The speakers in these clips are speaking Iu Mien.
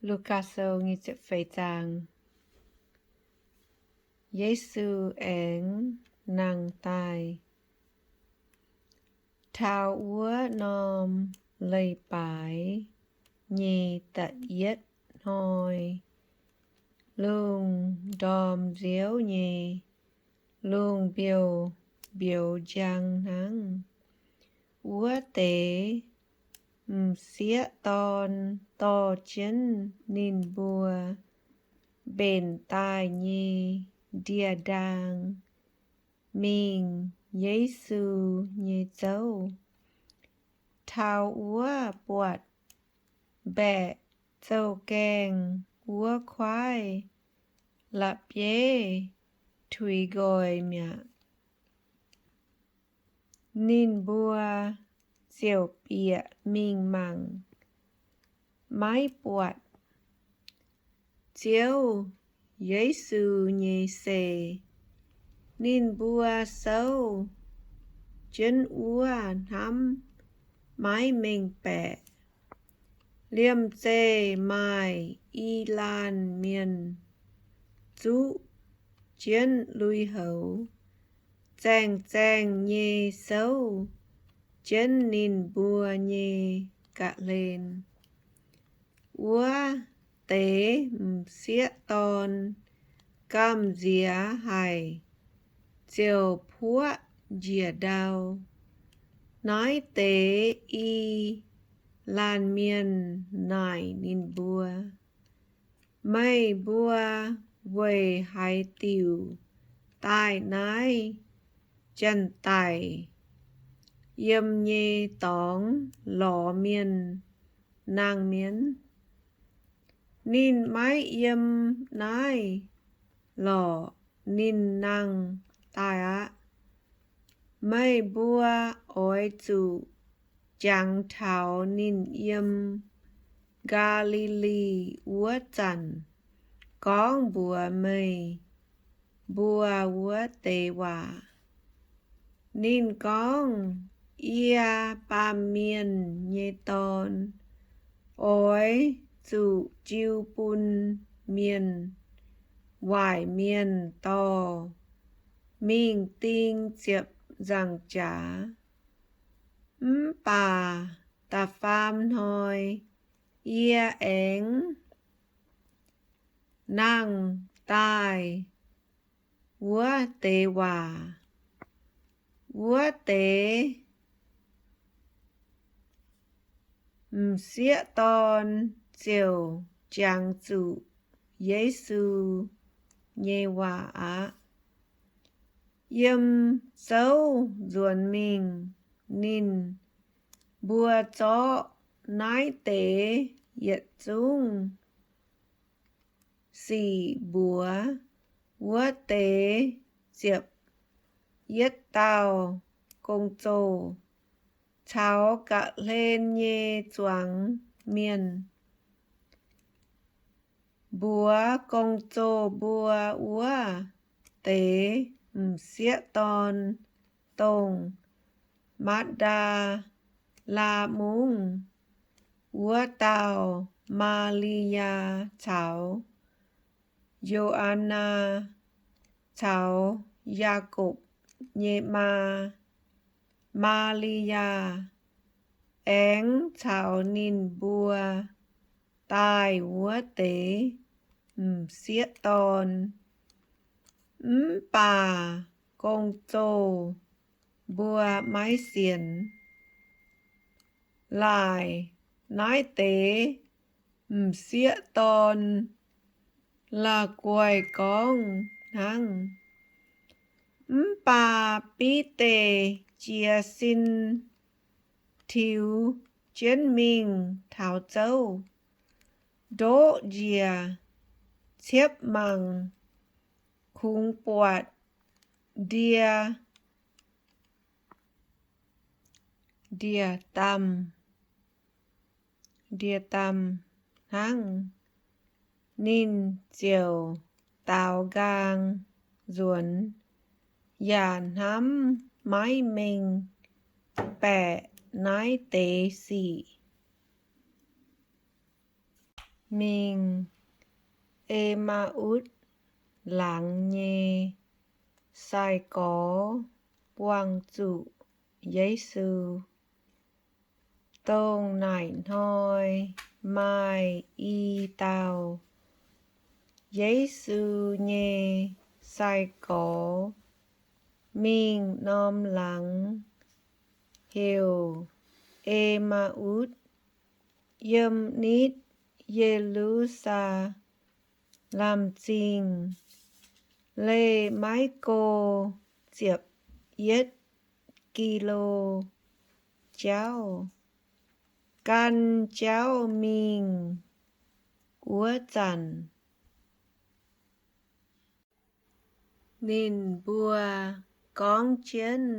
Lugaa Sou nyic ziepc feix zaang. Yesu aengx nangh daaih. Taux wuov norm leiz-baaix nyei da'yietv hnoi, lungh ndorm nziouv nyei, lungh mbiouh mbiouz njang hnangv. Wuov deix m'sieqv dorn dorh jienv ninh mbuo mbenc daaih nyei ndie-ndaang mingh Yesu nyei zouv. Taux wuov buatc mbaeqc zouv-gaengh wuov kuaaiv la'bieiv tuix nqoi mi'aqv. Ninh mbuo ziouc bieqc mingh mangc, maiv buatc Ziouv Yesu nyei sei. Ninh mbuo souv jienv wuov hnamv maiv mengh baeqc. Liemh zeih maaih i laanh mienh zuqv jienv lui-houx, zaengh zaengh nyei souv jienv ninh mbuo nyei ga'hlen. Wuov deix m'sieqv dorn gamh nziex haic ziouc puoqv njiec ndau. Naaiv deix i laanh mienh naaic ninh mbuo, Meih mbuo weic haaix diuc daaih naaiv janx-daic yiem nyei dorngx lorz mienh nangh mienv? Ninh maiv yiem naaiv lorqc, ninh nangh daaih aqv. Meih mbuo oix zuqc jangx taux ninh yiem Gaa^li^li wuov zanc gorngv mbuox meih mbuo wuov deix waac. Ninh gorngv, Yie, Baamh Mienh nyei Dorn, oix zuqc jiu bun mienh waaic mienh dorh mingh ding ziepc nzaangc jaax. Mv baac da'faam hnoi yie aengx nangh daaih wuov deix waac. Wuov deix m'sieqv dorn ziouc jangx zuqc Yesu nyei waac aqv. Yiem zouv nzuonx mingh, ninh mbuo zorqv naaiv deix yietc zungv sic mbuox wuov deix ziepc yietv dauh gong-zoh caux ga'hlen nyei zuangx mienh, mbuox gong-zoh mbuo wuov deix m'sieqv dorn, dongh Matv^ndaa^laa Mungv wuov dauh Maa^li^yaa caux Yo^an^naa caux Yaakopv nyei maa, Maa^li^yaa, aengx caux ninh mbuo daaih wuov deix m'sieqv dorn. Mv baac gong-zoh mbuo maiv sienx. Laaic naaiv deix m'sieqv dorn la'guaih gorngv hnangv. Mv baac Bide jiez sin tiux jienv mingh taux zouv, ndoqv njiec ciepv mangc, kungx buatc ndie, ndie-damh, ndie-damh hnangv. Ninh ziouc daaux nqaang nzuonx, yaac hnamv maiv mengh baeqc naaiv deix sic. Mingh E^maa^utv Laangz nyei Sai-Gorx Buangh Zuqc Yesu. Dongh naaic hnoi maaih i dauh Yesu nyei sai-gorx mingh norm laangz heuc E^maa^utv, yiem nitv Ye^lu^saa^lem Zingh leih maiv go ziepc yietv ki^lo jauv. Gan jauv mingh wuov zanc, ninh mbuo gorngv jienv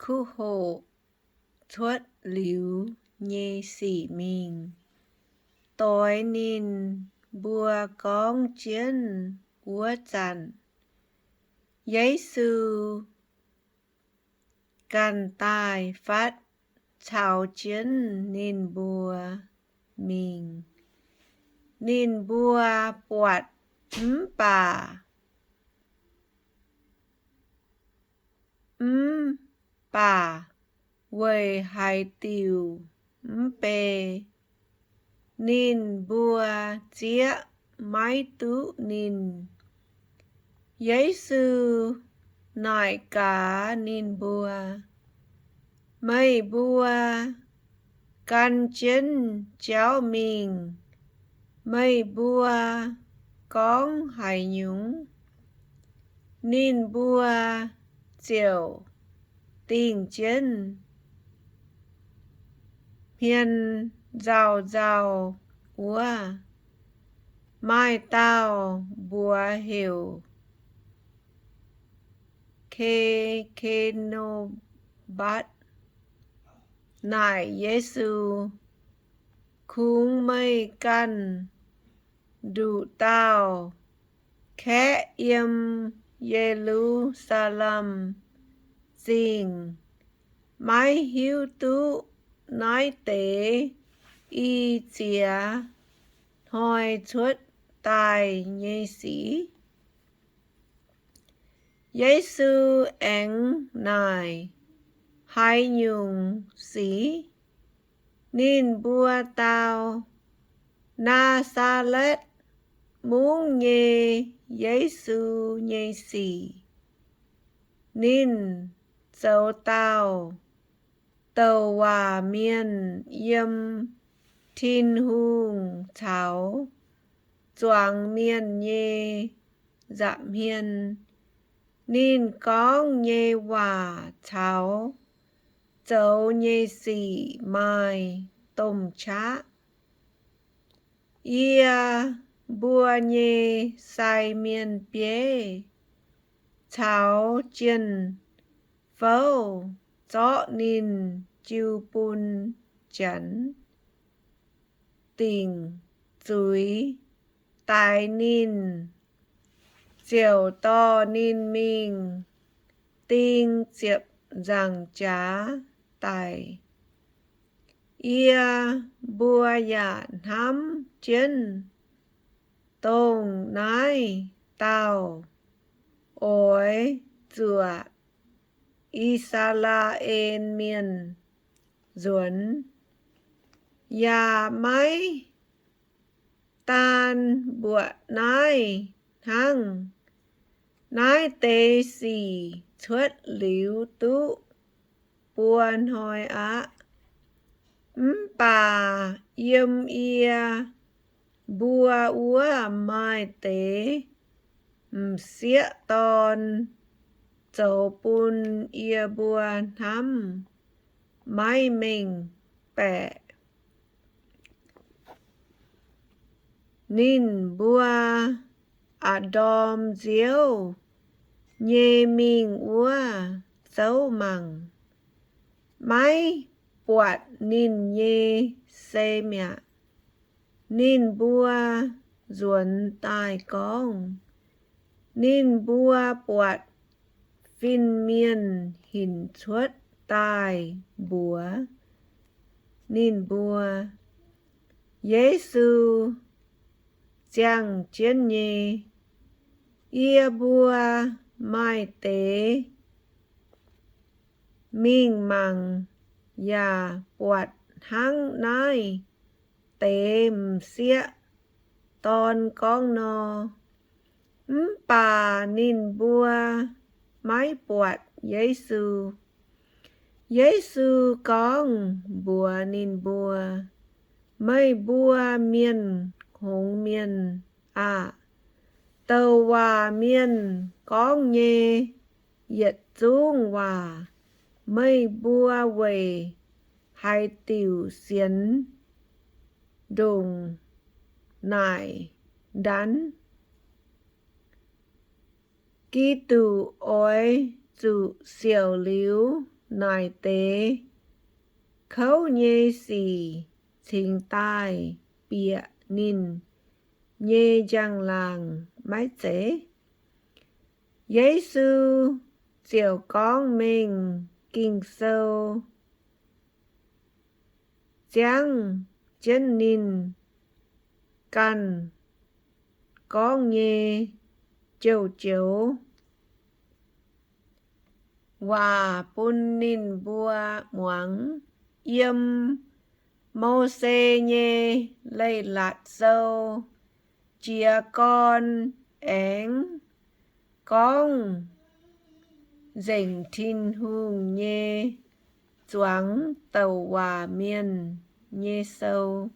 kuv hoqc cuotv liuz nyei sic mingh. Doix ninh mbuo gorngv jienv wuov zanc, Yesu ganh daaih fatv caux jienv ninh mbuo mingh. Ninh mbuo buatc mv baac, mv baac weic haaix diuc mv bei, ninh mbuo zieqv maiv duqv ninh. Yesu naaic gaax ninh mbuo, Meih mbuo gan jienv jauv mingh, meih mbuo gorngv haaix nyungc, ninh mbuo ziouc dingh jienv. Hmien nzauh nzauh wuov, maaih dauh mbuox heuc Ke^ke^no^mbatv naaic Yesu, Kungx meih ganh nduqc dauh kaeqv yiem Ye^lu^saa^lem Zingh maiv hiuv duqv naaiv deix i ziex hnoi cuotv daaih nyei sic? Yesu aengx naaic, Haaix nyungc sic? Ninh mbuo dau, Naa^saa^letv Mungv nyei Yesu nyei sic. Ninh zoux dauh douc waac mienh yiem Tin-Hungh caux zuangx mienh nyei nza'hmien. Ninh gorngv nyei waac caux zoux nyei sic maaih domh qaqv. Yie mbuo nyei sai mienh bieiv caux jien-fouv zorqv ninh jiu bun Janx, dingc zuiz daix ninh, ziouc dorh ninh mingh ding ziepc nzaangc jaax daic. Yie mbuo yaac hnamv jienv dongh naaiv dauh oix zuoqc I^saa^laa^en Mienh nzuonx, yaac maiv daan mbuoqc naaiv hnangv. Naaiv deix sic cuotv liuz duqv buo hnoi aqv. Mv baac yiem yie mbuo wuov maaih deix m'sieqv dorn zoux bun yie mbuo hnamv maiv mengh baeqc. Ninh mbuo a'ndorm nziouv nyei mingh wuov zouv mangc, maiv buatc ninh nyei sei mi'aqv. Ninh mbuo nzuonx daaih gorngv, Ninh mbuo buatc fin-mienh hinc cuotv daaih mbuox ninh mbuo. Yesu ziangh jienv nyei, Yie mbuo maaih deix mingh mangc yaac buatc hnangv naaiv deix m'sieqv dorn gorngv nor. Mv baac ninh mbuo maiv buatc Yesu. Yesu gorngv mbuox ninh mbuo, Meih mbuo mienh hngongx mienh aah! Douc waac mienh gorngv nyei yietc zungv waac meih mbuo weic haaix diuc sienx ndongc naaic ndanv? Giduc oix zuqc siouc liuz naaic deix kouv nyei sic cingx daaih bieqc ninh nyei njang-laangc maiv zeiz? Yesu ziouc gorngv mengh Ging-Sou ziangv jienv ninh ganh gorngv nyei joux-joux waac bun ninh mbuo muangx. Yiem Mose nyei Leiz-Latc Sou, jiez gorn aengx gorngv nzengc Tin-Hungh nyei zuangx douc waac mienh nyei sou.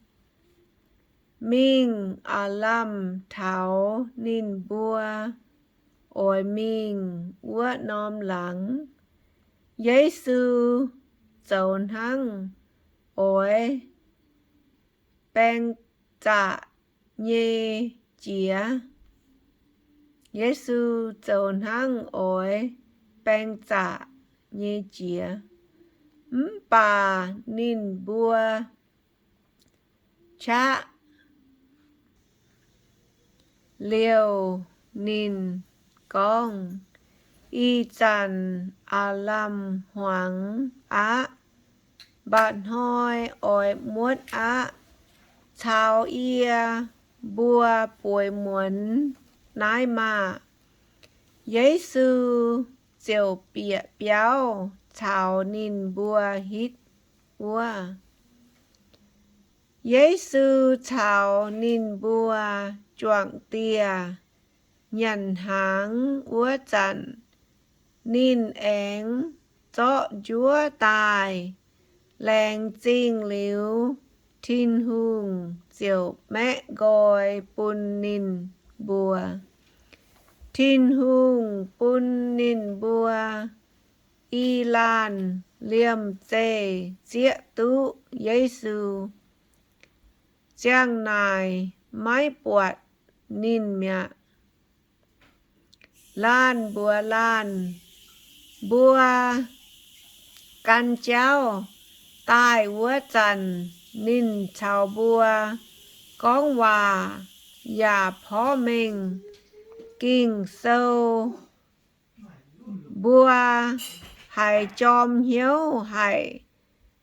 Mingh aav lamh taux ninh mbuo oix mingh wuov norm laangz, Yesu zoux hnangv oix baeng zaqc nyei jiex. Yesu zoux hnangv oix baeng zaqc nyei jiex. Mv baac ninh mbuo qaqv liouh ninh gorngv, Ih zanc aav lamh hmuangx aqv. Mba'hnoi oix muotv aqv. Caux yie mbuo bueix muonz naaiv maah! Yesu ziouc bieqc biauv caux ninh mbuo hitv wuov. Yesu caux ninh mbuo juangc dieh nyanc hnaangx wuov zanc, ninh aengx zorqv njuov daaih. Laengz zingh liuz, Tin-Hungh ziouc maeqv nqoi bun ninh mbuo. Tin-Hungh bun ninh mbuo i laanh liemh zeih zieqv duqv Yesu. Ziang naaic maiv buatc ninh mi'aqv. Laanh mbuox laanh, Mbuo gan jauv daaih wuov zanc, ninh caux mbuo gorngv waac yaac porv mengh Ging-Sou. Mbuo haiz jorm hnyouv haic,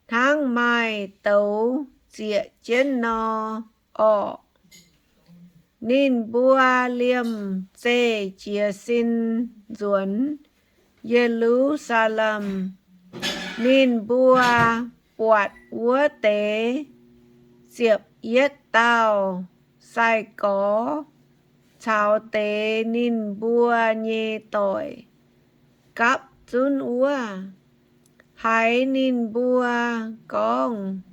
hnangv maaih douz zieqc jienv nor orqc? Ninh mbuo liemh zeih jiez sin nzuonx Ye^lu^saa^lem. Ninh mbuo buatc wuov deix ziepc yietv dauh sai-gorx caux deix ninh mbuo nyei doic gapv zunv wuov, haiz ninh mbuo gorngv,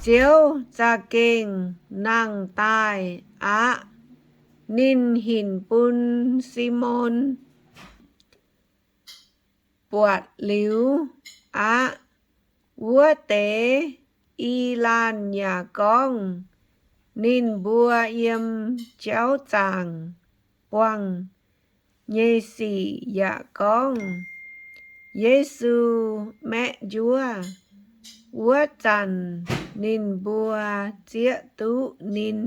Ziouv za'gengh nangh daaih aqv. Ninh hinc bun Simon buatc liuz aqv. Wuov deix i laanh yaac gorngv ninh mbuo yiem jauv zaangc buangh nyei sic yaac gorngv Yesu maeqv njuov. Wuov zanc ninh mbuo zieqv duqv ninh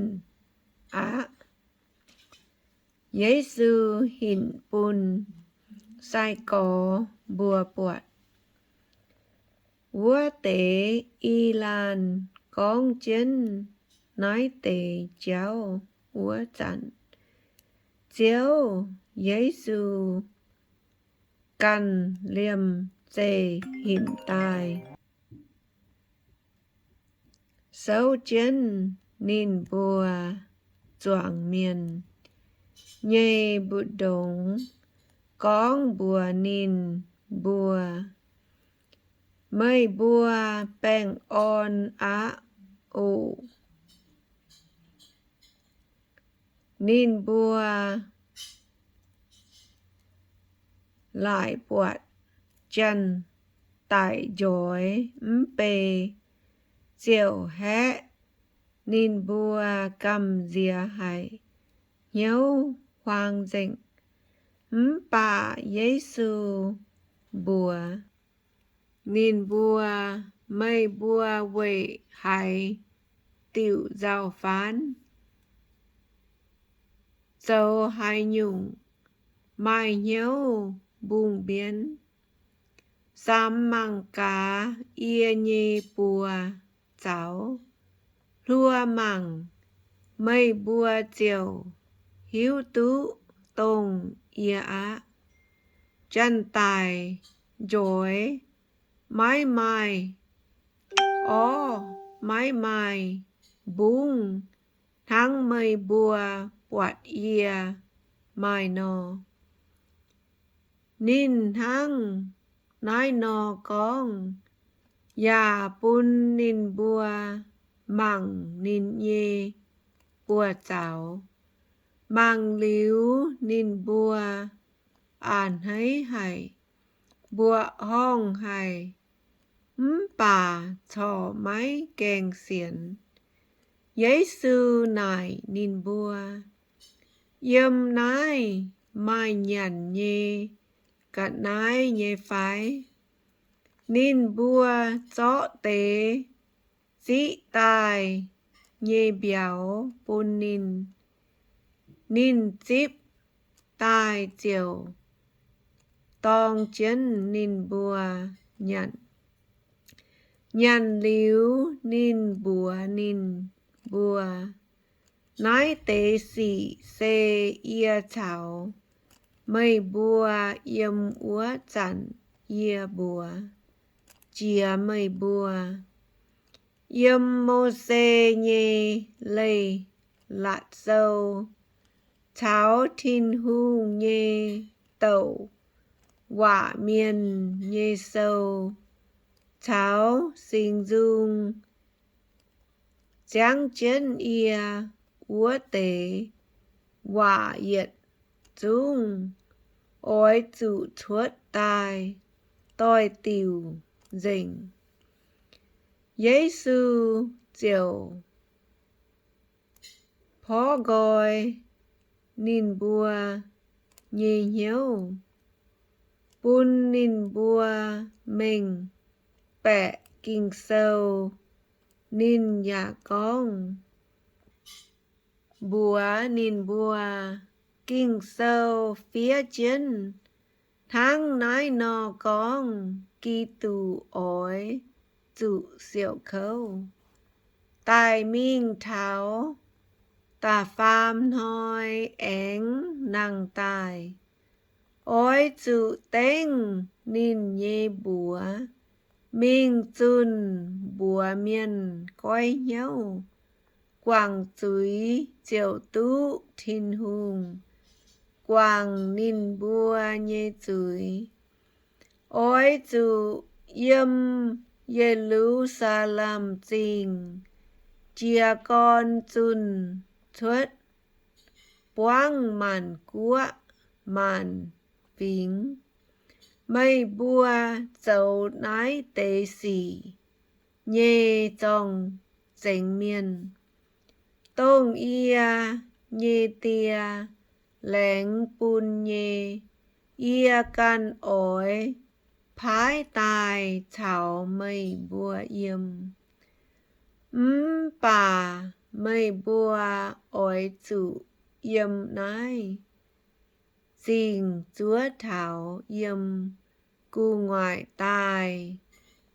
aqv. Yesu hinc bun sai-gorx mbuo buatc. Wuov deix i laanh gorngv jienv naaiv deix jauv wuov zanc, Ziouv Yesu ganh liemh zeih hinc daaih souv jienv ninh mbuo zuangx mienh nyei mbu'ndongx, gorngv mbuox ninh mbuo, Meih mbuo baengh orn aqv oc. Ninh mbuo laaic buatc janx-daic njoix mv bei, ziouc haeqv ninh mbuo gamh nziex haic, hnyouv huaang nzengc. Mv baac Yesu mbuox ninh mbuo, Meih mbuo weic haaix diuc nzauh faanv? Zoux haaix nyungc maaih hnyouv mbungh mbienv? Samx mangc gaax yie nyei buoz zaux. Hluo mangc, meih mbuo ziouc hiuv duqv dongh yie aqv. Janx-daic njoix maiv maaih orv, maiv maaih mbungv hnangv meih mbuo buatc yie maaih nor. Ninh hnangv naaiv nor gorngv yaac bun ninh mbuo mangc ninh nyei buoz zaux. Mangc liuz ninh mbuo a'hneiv haic, mbuoqc horngh haic, mv baac corc maiv gaengh sienx. Yesu naaic ninh mbuo, Yiem naaiv maaih nyanc nyei ga'naaiv nyei fai? Ninh mbuo zorqv deix ziqv daaih nyei mbiauz bun ninh. Ninh zipv daaih ziouc dorng jienv ninh mbuo nyanc. Nyanc liuz ninh mbuox ninh mbuo, Naaiv deix sic se yie caux meih mbuo yiem wuov zanc yie mbuox jiex meih mbuo. Yiem Mose nyei Leiz-Latc Sou caux Tin-Hungh nyei douc waac mienh nyei sou caux Singx Nzung ziangv jienv yie wuov deix waac yietc zungv oix zuqc cuotv daaih doix-diuc nzengc. Yesu ziouc porv nqoi ninh mbuo nyei hnyouv, bun ninh mbuo mengh baeqc Ging-Sou. Ninh yaac gorngv mbuox ninh mbuo, Ging-Sou fiev jienv hnangv naaiv nor gorngv Giduc oix zuqc siouc kouv, daic mingh taux da'faam hnoi aengx nangh daaih. Oix zuqc dengv ninh nyei mbuox mingh zunh mbuox mienh goiv hnyouv, guangc zuiz ziouc duqv Tin-Hungh guangc ninh mbuo nyei zuiz. Oix zuqc yiem Ye^lu^saa^lem Zingh jiez gorn zunh cuotv, buangv maanc guoqv maanc fingx. Meih mbuo zoux naaiv deix sic nyei zorng-zengx mienh, dongh yie nyei Die laengz bun nyei, yie ganh oix paaiv daaih caux meih mbuo yiem. Mv baac meih mbuo oix zuqc yiem naaiv zingh zuov taux yiem gu'nguaaic daaih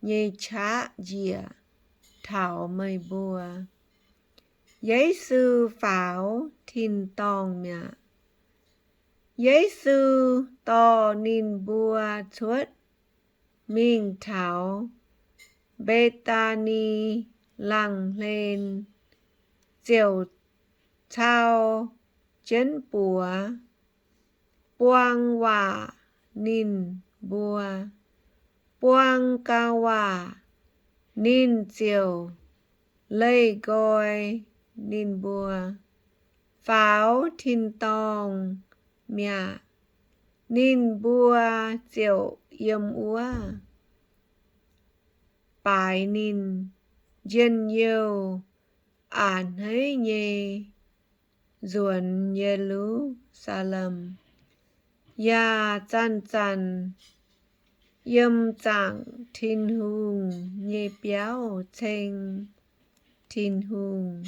nyei qaqv njiec. taux meih mbuo. Yesu Faaux Tin-Dorngh Mi'aqv. Yesu dorh ninh mbuo cuotv mingh taux Mbe^taa^ni Laangz Hlen, ziouc cau jienv buoz, buang waac ninh mbuo. Buang gau waac, ninh ziouc leih nqoi ninh mbuo, faaux tin-dorngh mi'aqv. Ninh mbuo ziouc yiem wuov baaix ninh. Njien-youh a'hneiv nyei nzuonx Ye^lu^saa^lem, yaac zanc-zanc yiem zaangc Tin-Hungh nyei biauv ceng Tin-Hungh.